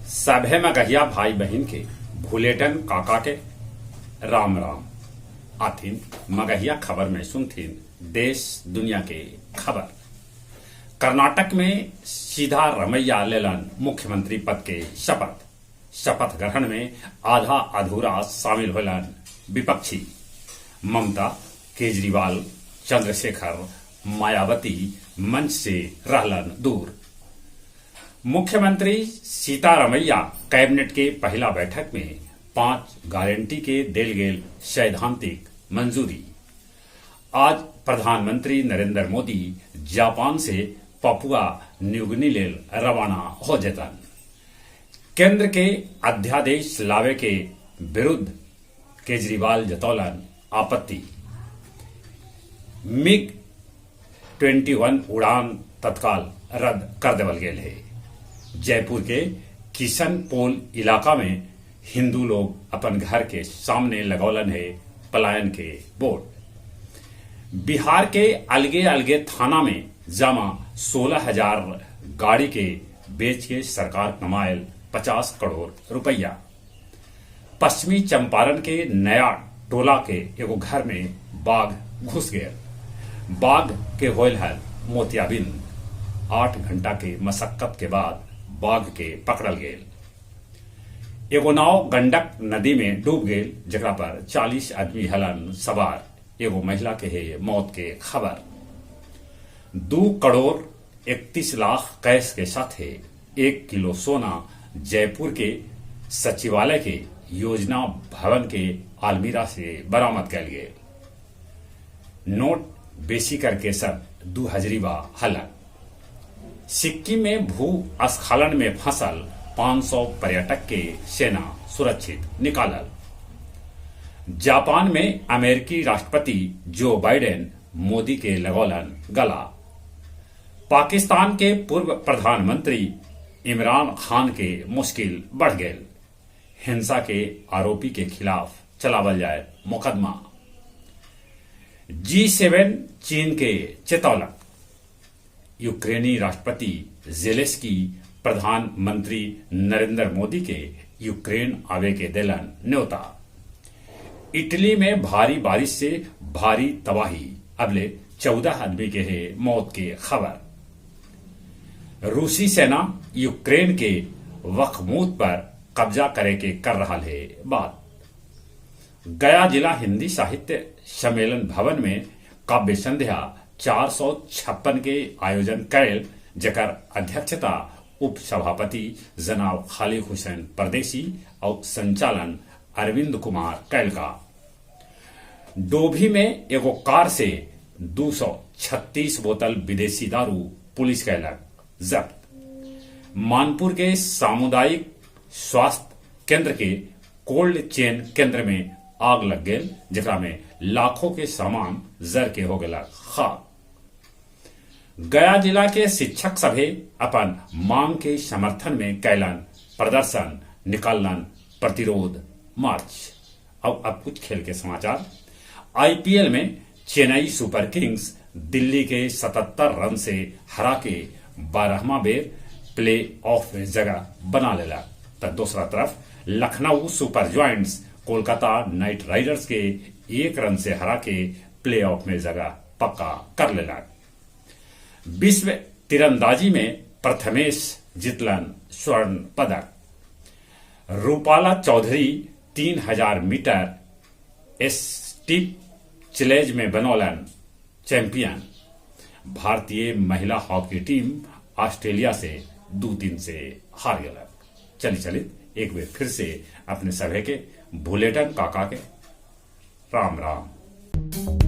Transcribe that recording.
सभे मगहिया भाई बहिन के भुलेटन काका के राम राम। आथिन मगहिया खबर में सुनथिन देश दुनिया के खबर। कर्नाटक में सीधा रमैया लेलन मुख्यमंत्री पद के शपथ। शपथ ग्रहण में आधा अधूरा शामिल होलन विपक्षी। ममता, केजरीवाल, चंद्रशेखर, मायावती मंच से रहलन दूर। मुख्यमंत्री सीतारमैया कैबिनेट के पहिला बैठक में 5 गारंटी के देल गेल सैद्धांतिक मंजूरी। आज प्रधानमंत्री नरेंद्र मोदी जापान से पपुआ न्यूगिनी लेल रवाना हो जेतन। केंद्र के अध्यादेश लावे के विरुद्ध केजरीवाल जतौलन आपत्ति। मिग 21 उड़ान तत्काल रद्द कर देवल गेल हे। जयपुर के किशन पोल इलाका में हिंदू लोग अपन घर के सामने लगौलन है पलायन के बोर्ड। बिहार के अलगे अलगे थाना में जमा 16,000 गाड़ी के बेच के सरकार कमायल 50 करोड़ रुपया। पश्चिमी चंपारण के नया टोला के एगो घर में बाघ घुस गया। बाघ के होयल हल मोतियाबिंद। 8 घंटा के मशक्कत के बाद बाघ के पकड़ल गेल। एगो नाव गंडक नदी में डूब गेल, जेकरा पर 40 आदमी हलन सवार। एगो महिला के है मौत के खबर। 2 करोड़ 31 लाख कैश के साथे 1 किलो सोना जयपुर के सचिवालय के योजना भवन के आलमीरा से बरामद कैल गेल। नोट बेसी करके सब 2 हजरीबा हलन। सिक्किम में भूस्खलन में फंसल 500 पर्यटक के सेना सुरक्षित निकालल। जापान में अमेरिकी राष्ट्रपति जो बाइडेन मोदी के लगौलन गला। पाकिस्तान के पूर्व प्रधानमंत्री इमरान खान के मुश्किल बढ़ गेल। हिंसा के आरोपी के खिलाफ चलावल जाए मुकदमा। G7 चीन के चेतौलक। यूक्रेनी राष्ट्रपति जेलेंस्की प्रधानमंत्री नरेंद्र मोदी के यूक्रेन आवे के देलन न्योता। इटली में भारी बारिश से भारी तबाही, अबले 14 आदमी के है मौत के खबर। रूसी सेना यूक्रेन के वखमूत पर कब्जा करे के कर रहा है बात। गया जिला हिंदी साहित्य सम्मेलन भवन में काव्य संध्या 456 के आयोजन कैल, जकर अध्यक्षता उप सभापति जनाब खालिक हुसैन परदेसी और संचालन अरविंद कुमार कैलका। डोभी में एगो कार से 236 बोतल विदेशी दारू पुलिस कैलक जब्त। मानपुर के सामुदायिक स्वास्थ्य केंद्र के कोल्ड चेन केंद्र में आग लग गेल, जेकरा में लाखों के सामान जर के हो गेला खाक। गया जिला के शिक्षक सभे अपन मांग के समर्थन में कैलन प्रदर्शन, निकालन प्रतिरोध मार्च। अब कुछ खेल के समाचार। आईपीएल में चेन्नई सुपर किंग्स दिल्ली के 77 रन से हरा के 12वां बेर प्ले ऑफ में जगह बना लेला। त दूसरा तरफ Lucknow super giants Kolkata Knight Riders के 1 रन से हरा के प्ले ऑफ में जगह पक्का कर लेला। विश्व तीरंदाजी में प्रथमेश जीतलन स्वर्ण पदक। रूपाला चौधरी 3000 मीटर स्टीप चलेज में बनौलन चैंपियन। भारतीय महिला हॉकी टीम ऑस्ट्रेलिया से 2-3 से हार गया। चली चली एक बार फिर से अपने सभे के भुलेटन काका के राम राम।